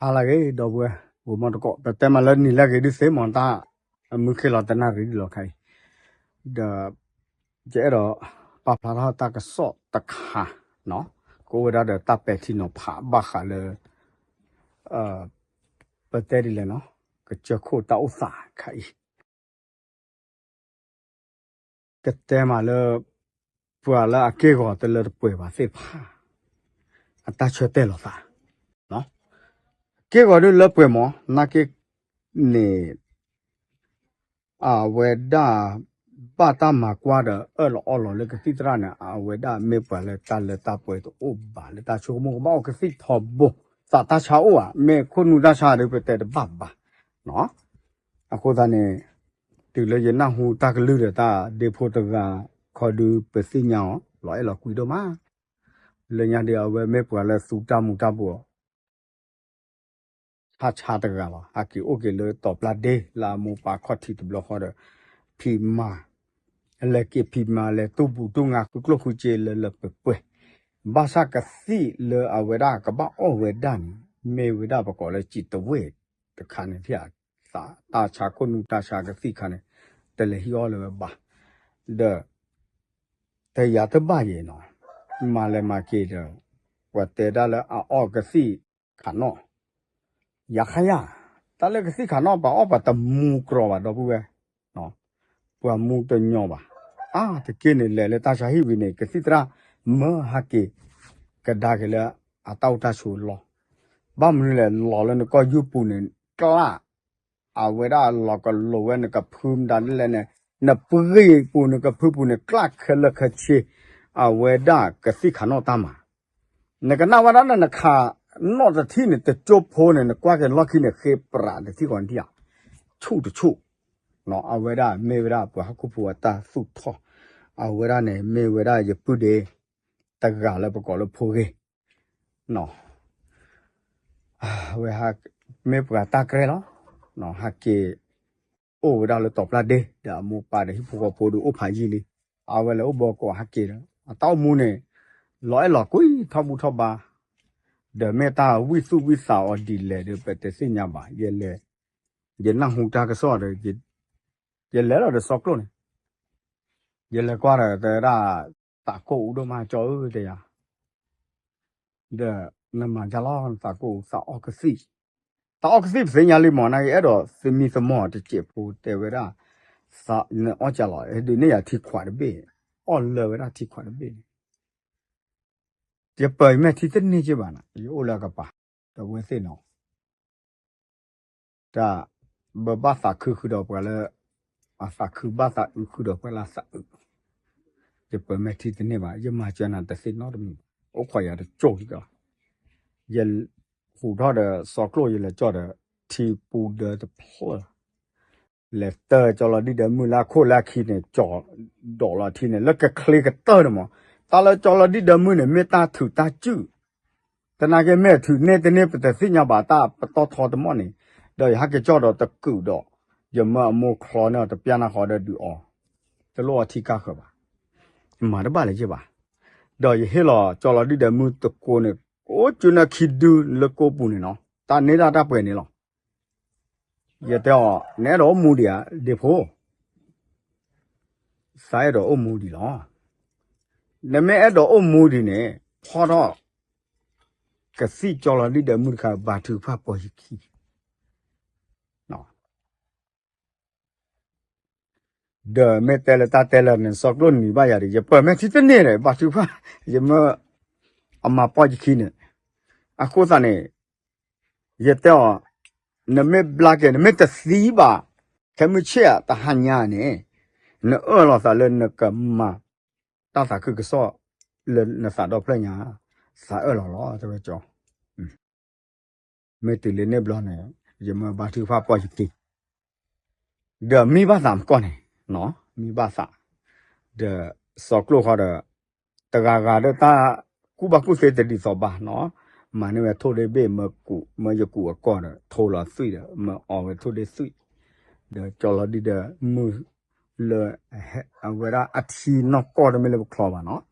ဟါလၢအဂ့ၤ ဒီပုၢ်ဝဲၢ် ဂီၤမီတကိး ပတဲမးလၢနံၤလၢအဂ့ၤဒုးသ့မး တၢ်အမုၢ်ခ့လီၤတနၣ်ရံၣ်ဒုးလီၤခါအံၤ, ဒီး ယအဲၣ်ဒိးပာ်ဖျါထီၣ်တၢ်ကစီၣ်တခါနီၤ, ကအိၣ်ဝဲဒၣ်ဒီးတၢ်ပဲာ်ထံနီၤဖးဘၣ်ဃးလၢ ပတဲဒ်လဲၣ်နီၤ, ကစၢၢ်ခိၣ်တၢ်အိၣ်သးခါအံၤ ကတဲမးလၢ ပှၤလၢအက့ၢ်ဂီၤတလၢတပှဲၤဘၣ်သ့ၣ်တဖၣ် အတၢ်ဆၢတဲာ်လီၤသး, က့ၢ်ဂီၤဒုးလၢပှဲၤမး နာ်က့န့ၣ် အဝဲဒၣ် ဘၣ်တၢ်မၤကွၢ်ဒီးအၢၣ်လီၤအီလီၤလၢကသံၣ်သရၣ်န့ၣ် အဝဲဒၣ်မ့ၢ်ပှၤလၢတၢ်လၢတၢ်ပှဲၤတအိၣ်ဘၣ် လၢတၢ်ဆိကမိၣ်ကဘၣ်အိၣ်ကသံၣ်ထီဘိ, သးတၢ်ဆါအိၣ်ဧါ, မ့ၢ်ခိၣ်နူာ်တၢ်ဆါဒီးပတဲတဘၣ်ဘၣ် အဃိသတးန့ၣ် တုၤလၢယနၢ်ဟူတၢ်ကလုၢ်ဒီးတၢ်ဒ့ဖိတဂၤခီဒုးပသ့ၣ်ညါအီၤ လီၤအဲၣ်လီၤကွံဒိၣ်မး, လၢညါဒီးအဝဲမ့ၢ်ပှၤလၢသူတၢ်မူၤတၢ်ဘှီး ဆါဆါတဂၤလီၤ. ဟးက့ၤအိၣ်က့ၤလၢတီၤပျၢ်ဒ့ လၢအမိၢ်ပၢ်ခီၣ်ထံးတဘျီဃီဒီး ဖံးမၤ လဲၤက့ၤဖံးမၤ လဲၤတူၢ်ဘူးတူၢ်ငါဃုကျိၣ်ဃုစ့လၢလၢပှဲၤပှဲၤ, ဘၣ်ဆၣ်ကသံၣ်လၢအဝဲဒၣ်ကဘၣ်အီၣ်ဝဲဒၣ်န့ၣ် မ့ၢ်ဝဲဒၣ်ပကိးလၢစံးတဝ့ၢ်တခါန့ၣ် သးတၢ်ဆါခိၣ်နူာ်တၢ်ဆါကသံၣ်ခါန့ၣ် တလဲၤဟံးအီၣ်လၢၤဝဲဘၣ်, ဒီး တယၤတဘၣ်ယဲၢ်နီၤ, မၤလဲၤမၤက့ၤဒီး ပှၤတဲဒၣ်လၢအအီၣ်ကသံၣ်ခးနီၣ်, ယၤခါယၤ, တၢ်လၢကသံၣ်ခးနီၣ် ပှၤအီၣ်ပှၤတမူကြီဘၣ် ဒီပုၢ်ဝဲၢ်, ပှၤမူတညီဘၣ်, အါတက့ၢ်န့ၣ် လဲၤလၢတၢ်ဆါဟံၣ်ဝံၤန့ၣ် ကသံၣ်သရၣ် မၢဟးက့ၤ ကဒါက့ၤလၢအတၢ်အိၣ်တၢ်ဆိးလီၢ်, ဘၣ်မနုၤလဲၣ် လီၤလၢနကီၢ်ယူၢ်ပူၤန့ၣ် ကျၣ် အဝဲဒၣ်လီၤကလိၤဝဲနကဖုမတၤဒ်လဲၣ်န့ၣ်, နပှ့ၤပူၤနကဖုပူၤန့ၣ် ကျၣ်ခဲလၢာ်ခဲဆ့, အဝဲဒၣ်ကသံၣ်ခးနီၣ်တၢ်မၤ, နကနၣ်ဝဲဒၣ်လၢနခးနီၣ်တထံၣ်န့ၣ် တကၠိဖိန့ၣ် နကွၢ်က့ၤလီၢ်ခံန့ၣ် ဃ့ပြးတထံၣ်ဃီတထံၣ်ဧါ, ဆူၣ်တဆူၣ်, အဝဲဒၣ်မ့ၢ်ဝဲဒၣ်ပှၤဟီၣ်ခိၣ်ဖိအတၢ်သူၣ်ထီၣ်, အဝဲဒၣ်န့ၣ် မ့ၢ်ဝဲဒၣ်ယပုၢ်ဒ့ တဂၤလၢပကိးလၢဖိဂ့ၤ ဝဲ မ့ၢ်ပှၤတၢ်ကြဲလီၤ, ဟးက့ၤ အိၣ်ဝဲဒၣ်လၢတီၤပျၢ်ဒ့ ဒီးအမိၢ်ပၢ်ဒီးဟံၣ်ဖိဃီဖိဒီးအိၣ်ဖးယံာ်လံ, အဝဲလဲၤအိၣ်ဘီကီးဟးက့ၤဒီး အတၢ်အိၣ်မူန့ၣ် လီၤအဲၣ်လီၤကွံထီၣ်ဘူၣ်ထီၣ်ဘါ, ဒီးမ့ၢ်တၢ်ဝံၣ်သူၣ်ဝံၣ်သးအီၤဒ်လဲၣ်ဒီး ပတသ့ၣ်ညါဘၣ်, ယလဲၤ, ယနၢ်ဟူတၢ်ကစီၣ်ဒီး ယလဲၤလီၤဒီးစီကျိၣ်န့ၣ်, ယလဲၤကွၢ်ဒီးတဲဝဲဒၣ် သးကိၢ်အူဒိၣ်မးကၠီဧၢတဲယၤ ဒီးနမၤဒ်လီၤ နသးကိၢ်အူ သးအီၣ်ကသံၣ်, သးအီၣ်ကသံၣ်ပသ့ၣ်ညါလံမး နာ်က့အဲၣ်ဒိးသမံသမိးတစဲးဖိတဲဝဲဒၣ်, နအီၣ်ကလီၤ ဒုးနဲၣ်ယၤထံခွးတဘ့ၣ်, အီၣ်လၢာ်ဝဲဒၣ်ထံခွးတဘ့ၣ်န့ၣ်, ယပၢၤယမဲာ်ထံတန့ၢ်က့ဘၣ်နၤ ယအိၣ်လၢအကပၤ, ဒီးဝဲသ့ၣ်နီၤ တၢ်ဘၣ်သးခုဃုာ်ဒီးပှၤလၢ အသးခု ဘၣ်သးအုးဃုာ်ဒီးပှၤလၢအသးအုး, ယပၢၤမဲာ်ထံတန့ၢ်ဘၣ် ယမၤစၢၤနၤတသ့နီတမံၤဘၣ် အိၣ်ခိးယၤတကၠိၢ်လံဒီး, ယဟူးထီၣ်ဒီးစီကျိၣ် ယလဲၤကၠီၣ်ဒီး ထံပူဒၢတဖျၢၣ်, လဲၤတၢ်ကၠီလီၤဒံၣ်ဒၢမုၢ်လၢအခိၣ်လၢအခံန့ၣ် ကၠီဒိးလီၤထံန့ၣ် လၢကချ့ကတၢၢ်န့ၣ်မး, တၢ်လၢကၠီလီၤဒံၣ်ဒၢမုၢ်န့ၣ် မ့ၢ်တၢ်ထုးတၢ်စုၣ် သနာ်က့မ့ၢ်ထုးန့ၢ်တန့ၢ်ပတသ့ၣ်ညါဘၣ်တၢ်ပတီၢ်ထီတမီၢ်န့ၣ်, ဒီးယဟဲက့ၤကၠီၣ်ဒီးတကုာ်ဒီး, ယမၢအမိၢ်ချီန့ၢ်အီၤတပျၢ်နၢ်ဃီဒီးဒုးအီၤ, တလိၣ်အီထံကါဃၢၤဘၣ်, မၤတဘၣ်လၢၤဘၣ်, ဒီးယဟ့ၣ်လီၤကၠီလီၤဒံၣ်ဒၢမုၢ်တကိးန့ၣ်, အိၣ်ကၠူနၢခံဒုလၢကိးပူၤန့ၣ်နီၤ, တၢ်န့ၢ်တၢ်တၢ်ပှဲၤန့ၣ်လီၤ. ယတဲအီၤ နအဲၣ်ဒိးအိၣ်မူဒံးဧါ ဒ့ဖိ သးအဲၣ်ဒိးအိၣ်မူဒံးလီၤ. နမ့ၢ်အဲၣ်ဒိးအိၣ်မူဒံးန့ၣ် ဖီၣ်ထီၣ် ကသံၣ်ကၠီလီၤဒံၣ်ဒၢမုၢ်တခါ ဘါထုကဖၣ်ပိာ်ယခံ, ဒီးမ့ၢ်တဲလၢတၢ်တဲလၢနစီကျိၣ်နံၤဘၣ်ယၤဒီး ယပၢၤမဲာ်ထံတန့ၢ်ဒီး ဘါထုကဖၣ် ယမၢအမၤပိာ်ယခံန့ၣ်, အဃိသတးန့ၣ် ယတဲအီၤ နမ့ၢ်ဘျါက့ၤ နမ့ၢ်တသံဘၣ် ခဲမုၢ်ဆ့ၣ်တဟါညါန့ၣ် နအၢၣ်လီၤသးလၢနကမၤတၢ်သးခုကစီၣ်လၢနသးဒီဖျၢၣ်ညါ, သးအၢၣ်လီၤလီၤ တဲဝဲကၠီ, မ့ၢ်တုၤလၢန့ၣ်ဘျီန့ၣ် ယမၢဘါထုကဖၣ်ပိာ်ယခံ ဒီးမံဘၣ်သးမကီၢ်န့ၣ်, မံဘၣ်သး, ဒီးစီကျိၣ်ဃီဒီး တဂၤဂၤဒီးတၢ်ကူၣ်ဘၣ်ကူၣ်သ့တဒ်သိးဘၣ်နီၤ, မၤန့ၢ်ဝဲထိၣ်ဒ့ဘ့ၣ် မၢကူး မၢယကူးအကီၢ်ဒီး ထိလီၤသွံၣ်ဒီး မၢအီၣ်ဝဲထိၣ်ဒ့သွံၣ်, ဒီးကၠီလီၤဒံၣ်ဒီးမုၢ်လၢ အဝဲဒၣ်အထံနီၢ်ကီၢ်တမ့ၢ်လၢပချီဘၣ်နီၤ,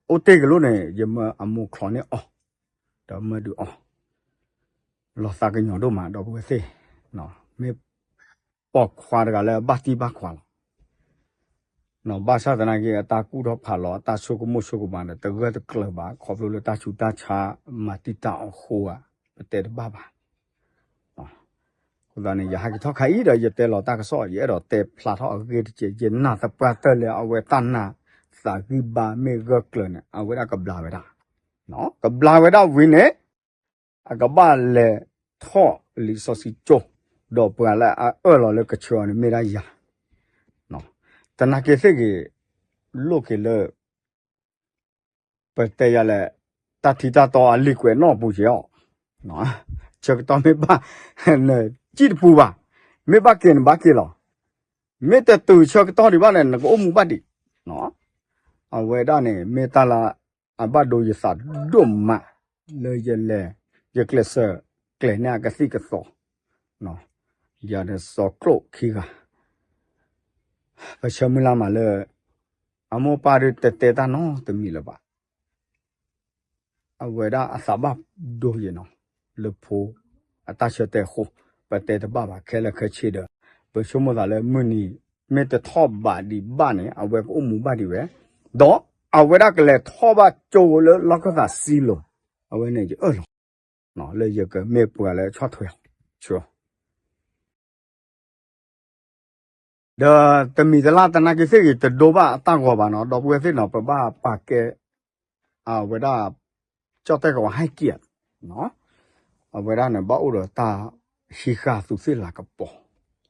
အိၣ်တ့ၢ်ကလိၣ်န့ၣ် ယမၢအမိၢ်ချီန့ၢ်အီၤ, ဒီးမၢဒုးအီၤ လီၤသးကညီၤဒိၣ်မး ဒီပုၢ်ဝဲၢ်သ့ၣ်, မ့ၢ်ပိာ်ခွါတဂၤလၢအဘၣ်တံၢ်ဘၣ်ခွါလီၤ. ဘၣ်ဆၣ်သနာ်က့ အတၢ်ကူၣ်ထီၣ်ဖးလီၤ အတၢ်ဆိကမိၣ်ဆိကမးန့ၣ် တဂၢၢ်တကျၢၤဘၣ် ခီဖျိလၢတၢ်ဆူးတၢ်ဆါ မၤတံာ်တာ်အီၤအဃိဧါ, ပတဲတဘၣ်ဘၣ်. အဃိသတးန့ၣ် ယဟဲက့ၤထီၣ်ခါအံၤဒီး ယတဲလီၤတၢ်ကစီၣ် ယအဲၣ်ဒိးတဲဖျါထီၣ်အဂ့ၢ်တက့ၢ်, ယနာ်သပှၢ်တၢၢ်လၢအဝဲတၢ်နာ်သးဂံၢ်ဘါမ့ၢ်ဂၢၢ်ကျၢၤန့ၣ် အဝဲဒၣ်ကဘျါဝဲဒၣ်, ကဘျါဝဲဒၣ်ဝံၤန့ၣ် အကဘၣ်လဲၤထီၣ်လံာ်စီဆှံကၠိ, ဒီးပှၤလၢအအၢၣ်လီၤလၢကဆှၢအီၤန့ၣ်မ့ၢ်ဒၣ်ယၤ, သနာ်က့သ့ၣ်ဂ့ၤ, လိၣ်က့ၤလၢ ပတဲယၤလဲၣ်, တၢ်ထံတၢ်တီအလံာ်ကွဲးနီၣ်ပူၤက့ၤအီၤ, ဆၢကတီၢ်မ့ၢ်ဘၣ်, နစံၣ်တပူၤဘၣ်, မ့ၢ်ဘၣ်က့ၤနဘၣ်က့ၤလီၤ, မ့ၢ်တတုၤဆၢကတီၢ်ဒံးဘၣ်န့ၣ် နကအိၣ်မူဘၣ်ဒံး, အဝဲဒၣ်န့ၣ် မ့ၢ်တၢ်လၢအဘၣ်ဒိယသးဒိၣ်မး, လၢယလဲၤ, ယကျဲးစၢးကျဲၤန့ၢ်အကသံၣ်ကသီ, ယၤဒီးစီၤကျိာ်ခံဂၤ ပဆၢမုၢ်လၢ်မးလၢ အမိၢ်ပၢ်ဒုးတတဲတၢ်နီတမံၤလၢၤဘၣ်, အဝဲဒၣ်အသးဘၣ်ဒိယံာ်နီၤ, လၢဖိအတၢ်ဆၢတဲာ်အဃိ, ပတဲတဘၣ်ဘၣ်ခဲလၢာ်ခဲဆ့ဒီး, ပဆိကမိၣ်သးလၢမုၢ်နံၤမ့ၢ်တထီၣ်ဘးဒံးဘၣ်န့ၣ် အဝဲကအိၣ်မူဘၣ်ဒံးဝဲ, ဒီးအဝဲဒၣ်ကလဲၤထီၣ်ဘၣ်ကၠိလၢလီၢ်ခၢၣ်သးစံလိၤ, အဝဲန့ၣ်ယအၢၣ်လီၤ လၢယကမ့ၢ်ပှၤလၢဆီၣ်ထွဲအီၤ, ဆၢ ဒီးတမံၤတလၢ်သနာ်က့သ့ၣ်ဂ့ၤ တဒိဘၣ်အတၢ်ဂီၤဘၣ်နီၤ, ဒီပုၢ်ဝဲၢ်သ့ၣ်နီၤ ပဘၣ်ပာ်ကဲ အဝဲဒၣ် ကၠီၣ်တဲၣ်ကဝီၤဟဲက့ၤ, အဝဲဒၣ်န့ၣ် ဘၣ်အိၣ်ဒီးတၢ်ဟံးဃာ်သူးသ့ၣ်လၤကပီၤ,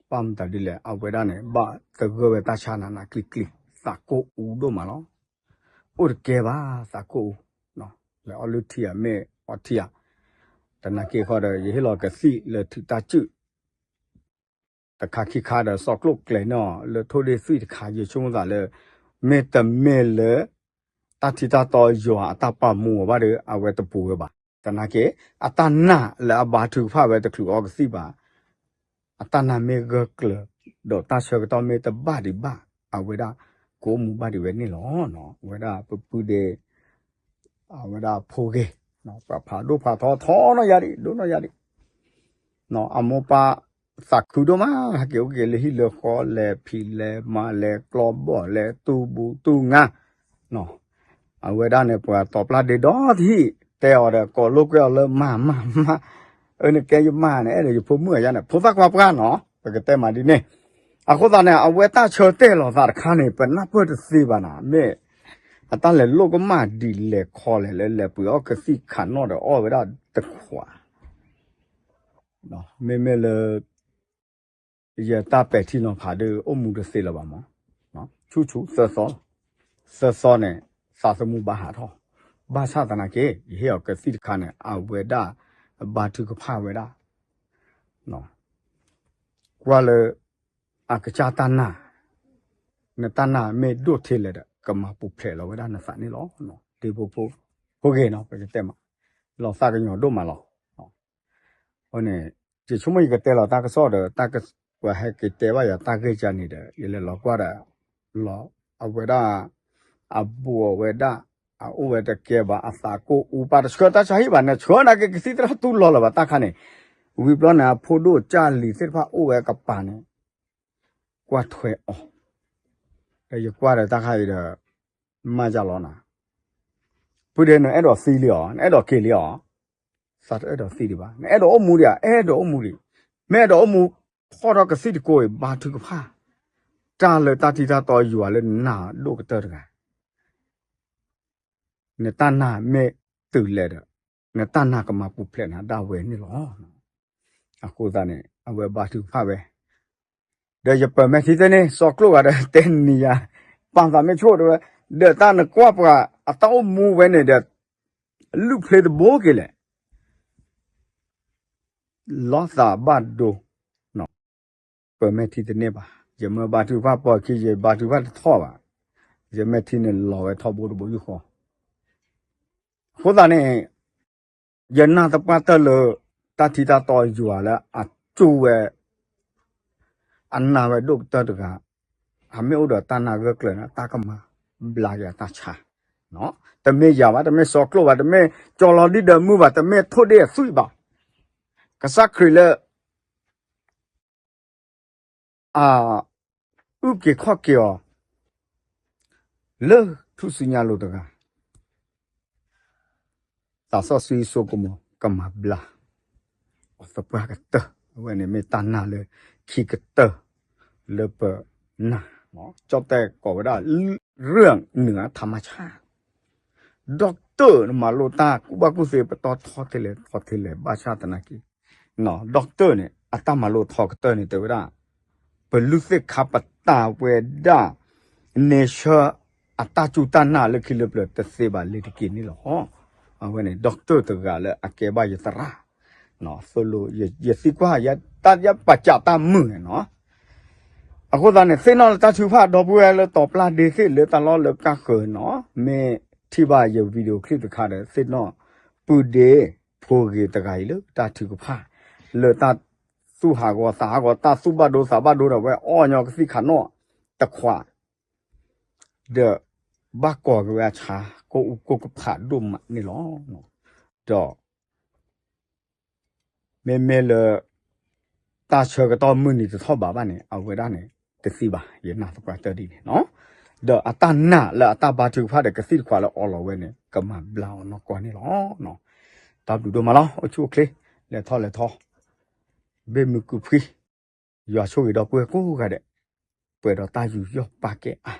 ဘၣ်မတၤဒ်လဲၣ် အဝဲဒၣ်န့ၣ် ဘၣ်သဂၢၢ်ဝဲတၢ်ဆါနးနးကျံၤကျံၤ, သးကိၢ်အူဒိၣ်မးလီၤ, အိၣ်တကဲဘၣ်သးကိၢ်အူ, လဲၤအီၣ်လုၢ်ထံဧါ မ့ၢ်အီထံဧါ, သနာ်က့ဃီဒီး ယဟ့ၣ်လီၤကသံၣ်လၢထုးတၢ်စုၣ် တခါခံခါဒီး စီၤကျိာ်ကျဲၤန့ၢ်အီၤလၢထိၣ်ဒ့ၣ်သွံၣ်တခါ, ယဆိကမိၣ်သးလၢ မ့တမ့ၢ်လၢ တၢ်ထံတၢ်တီယွၤအတၢ်ပာ်မူအီၤဘၣ်ဒီး အဝဲတပူၤဝဲဘၣ်. သနာ်က့ အတၢ်နာ်လၢအဘါထုကဖၣ်ဝဲတချုးအီကသံၣ်ဘၣ်, အတၢ်နာ်မ့ၢ်ဂၢၢ်ကျၢၤ ဒီးတၢ်ဆၢကတီၢ်မ့ၢ်တဘၣ်ဒံးဘၣ်, အဝဲဒၣ်ကအိၣ်မူဘၣ်ဒံးဝဲန့ၣ်လီၤ. အဝဲဒၣ်ပပုၢ်ဒ့ အဝဲဒၣ်ဖိဂ့ၤ, ပှၤဖးဒိၣ်ဖးထီထီနီၢ်ယၤဒံး ဒိၣ်နီၢ်ယၤဒံး, အမိၢ်ပၢ်သးခုဒိၣ်မး, ဟဲက့ၤအိၣ်က့ၤလၢဟံၣ်လၢဃီ လဲၤဖံးလဲၤမၤ လဲၤကျီဘီၣ် လဲၤတူၢ်ဘူးတူၢ်ငါ, အဝဲဒၣ်န့ၣ် ပှၤတီၤပျၢ်ဒ့ဒီတဟံၣ် တဲအီၤဒီး ကိးလိာ်ကွဲအီၤလၢမါ မါ မါ, အၢ နကဲယမါန့ၣ် အဲၣ်ဒိးယဖိမုၣ်အယါန့ၣ် ဖိသၣ်ခွါပှၢ်နီၤ, ပကတဲမးဒ်န့ၣ်. အဃိသတးန့ၣ် အဝဲတၢ်ဆၢတဲာ်လီၤသးတခါန့ၣ် ပနၢ်ပၢၢ်တသ့ဘၣ်နၤ, မ့ၢ်အတၢ်လဲၤလိာ်ကမၣ်ဒ်လဲၣ်ခီလဲၣ် လၢလဲၤပှ့ၤအီကသံၣ်ခးနီၣ်ဒီးအီၣ်ဝဲဒၣ်တခွး မ့မ့ၢ်လၢ ယတၢ်ပဲာ်ထံနီၤဖးဒီး အိၣ်မူတသ့လၢၤဘၣ်မး, ဆူၣ်ဆူၣ်သၢသီ, သၢသီန့ၣ် သးသမူဘၣ်ဟးထီၣ်, ဘၣ်ဆၣ်သနာ်က့ ယဟ့ၣ်အီၤကသံၣ်တခါန့ၣ် အဝဲဒၣ် ဘါထုကဖၣ်ဝဲဒၣ် ကွၢ်လၢ အကစၢ်တၢ်နာ်, နတၢ်နာ်မ့ၢ်ဒိၣ်ထဲလဲၣ်ဒီး ကမၤပူၤဖျဲးလီၤဝဲဒၣ်နသးန့ၣ်လီၤ. ဒ်ဖိဖိ ဖိဂ့ၤနီၤ ပကတဲမး, လီၤသးကညီၤဒိၣ်မးလီၤ. အဃိန့ၣ် ယဆိကမိၣ်ယကတဲလီၤတၢ်ကစီၣ်ဒီး တၢ်က ပှၤဟဲက့ၤတဲဘၣ်ယၤတၢ်ဂ့ၢ်ကါန့ၣ်ဒီး ယလဲၤလီၤကွၢ်ဒီး လီၤ အဝဲဒၣ် အဘူးအဝဲဒၣ် အအိၣ်ဝဲတကဲဘၣ် အသးကိၢ်အူပာ်တဆှၢတၢ်ဆါဟံၣ်ဘၣ်န့ၣ် ဆှၢနာ်က့ကသံၣ်သရၣ်တူၢ်လီၤလၢၤဘၣ်တၢ်ခါန့ၣ်, ဝံၤဘျီန့ၣ် အဖိဒိၣ်ကၢ်လံၤသ့ၣ်တဖၣ်အိၣ်ဝဲကပၤန့ၣ် ကွၢ်ထွဲအီၤ, ဒီးယကွၢ်ဒီးတၢ်ခါအံၤဒီး မၤယၤလီၤနၤ, ပုၢ်ဒ့ နအဲၣ်ဒိးသံလံအီၤ နအဲၣ်ဒိးက့ၤလံအီၤ, သးတအဲၣ်ဒိးသံဒံးဘၣ် နအဲၣ်ဒိးအိၣ်မူဒံးဧါ အဲၣ်ဒိးအိၣ်မူဒံး, မ့ၢ်အဲၣ်ဒိးအိၣ်မူ ဖီၣ်ထီၣ်ကသံၣ်တကိးအံၤ ဘါထုကဖၣ် တၢ်လၢတၢ်ထံတၢ်တီယွၤလၢနနာ်ဒိၣ်ကတၢၢ်တဂၤ နတၢ်နာ်မ့ၢ်တုၤလဲၣ်ဒီး နတၢ်နာ်ကမၤပူၤဖျဲးနၤဒၣ်ဝဲန့ၣ်လီၤ. အဃိသတးန့ၣ် အဝဲဘါထုကဖၣ်ဝဲ, ဒီးယပၢၤမဲာ်ထံသ့န့ၣ် စီၤကျိၣ်ဂၤဒီးတဲနံၤယၤ, ပာ်သးမ့ၢ်ဆိၣ်တဲဝဲ, ဒီးတၢ်နကွၢ်ပှၤအတၢ်အိၣ်မူဝဲန့ၣ်ဒီး လုၢ်ဖျ့တဘိက့ၤလဲၣ် လီၤသးဘၣ်ဒိ, ပၢၤမဲာ်ထံတန့ၢ်ဘၣ်, ယမ့ၢ်ဘါထုကဖၣ်ပၢၤခံ ယဘါထုကဖၣ်တထီၣ်ဘၣ်, ယမဲာ်ထံန့ၣ်လီၤဝဲထီဘိတဘိယူၢ်ဃီ, အဃိသတးန့ၣ် ယနာ်သပှၢ်တၢၢ်လၢ တၢ်ထံတၢ်တီယွၤလၢအကၠိဝဲ အနာ်ဝဲဒိၣ်ကတၢၢ်တဂၤ, အမ့ၢ်အိၣ်ဒီးတၢ်နာ်ဂၢၢ်ကျၢၤန့ၣ် တၢ်ကမၤဘျါက့ၤအတၢ်ဆါ, တမ့ၢ်ယၤဘၣ်, တမ့ၢ်စီၤကျိၣ်ဘၣ်, တမ့ၢ်ကၠီလီၤဒံၣ်ဒီးမုၢ်ဘၣ်, တမ့ၢ်ထိၣ်ဒ့ၣ်အသွံၣ်ဘၣ်, ကစၢ်ခရံာ်လၢ အ အုၣ်က့ၤခီၣ်က့ၤအီၤ လၢထူၣ်စုညါလိၤတဂၤ သးစီဆှံစိကမီၤကမၤဘျါ အီၤသပှၢ်ကတၢၢ် အဝဲန့ၣ်မ့ၢ်တၢ်နာ်လၢခံကတၢၢ် လၢပနာ် ကၠီၣ်တဲၣ်ကိးဝဲဒၣ် เรื่องเหนือธรรมชาติ doctor မၤလိတၢ်ကူၣ်ဘၣ်ကူၣ်သ့ပတီၢ်ထီထဲလဲၣ်ထီထဲလဲၣ် ဘၣ်ဆၣ်သနာ်က့ doctor န့ၣ် အတၢ်မၤလိထီကတၢၢ်န့ၣ် တဲဝဲဒၣ် ပလုၢ်သ့ၣ်ခါပတာ်ဝဲဒၣ် nature အတၢ်စူၢ်တၢ်နာ်လၢခံလၢပျၢၤတသ့ဘၣ်လၢၤတက့ၢ်န့ၣ်လီၤ. အဝဲန့ၣ် doctor တဂၤလၢအကဲဘၣ်ယသရၣ် သိၣ်လိ ယသံကွၢ် တၢ်ယပာ်စးတၢ်မုာ်န့ၣ်နီၤ အဃိသတးန့ၣ် သ့ၣ်နီၣ်လၢတၢ်ထုကဖၣ် ဒီပုၢ်ဝဲၢ်လၢတီၤပျၢ်ဒ့သ့ၣ်လၢတၢ်လီၢ်လၢကါဃၢၤနီၤ မ့ၢ်ထံၣ်ဘၣ်ယ video clip တခါဒီး သ့ၣ်နီၣ် ပုၢ်ဒ့ ဖိဂ့ၤတဂၤအံၤလၢတၢ်ထုကဖၣ် လၢတၢ်သူၣ်ဟးဂီၤသးဟးဂီၤ တၢ်သူၣ်ဘၣ်ဒိသးဘၣ်ဒိဒီး ဝဲအီၣ်ညီကသံၣ်ခးနီၣ်တခွး ဒီးဘၣ်ကိးက့ၤဝဲအဆါ ကိၣ်အူကိၣ်ကဖးဒိၣ်မးန့ၣ်လီၤ. ဒီး မ့မ့ၢ်လၢ တၢ်ဆၢကတီၢ်မုၢ်နံၤတထီၣ်ဘးဘၣ်န့ၣ် အဝဲဒၣ်န့ၣ် တသံဘၣ် ယနာ်သပှၢ်တၢၢ်ဒ်န့ၣ်နီၤ ဒီးအတၢ်နာ်လၢအတၢ်ဘါထုကဖၣ်ဒီးကသံၣ်တခွးလၢအီလီၤဝဲန့ၣ် ကမၤဘျါအီၤနီၢ်ကီၢ်န့ၣ်လီၤ. တၢ်ဘျုးဒိၣ်မးလီၤ အိၣ်ဆူၣ်အိၣ်ချ့ လဲၤထီၣ်လဲၤထီ ဘ့ၣ်မုာ်ကုာ်ဖှံ ယွၤဆိၣ်ဂ့ၤဒီပုၢ်ဝဲၢ်ကိးဂၤဒဲး ပှဲၤဒီးတၢ်ယူးယီၣ်ပာ်ကဲအါ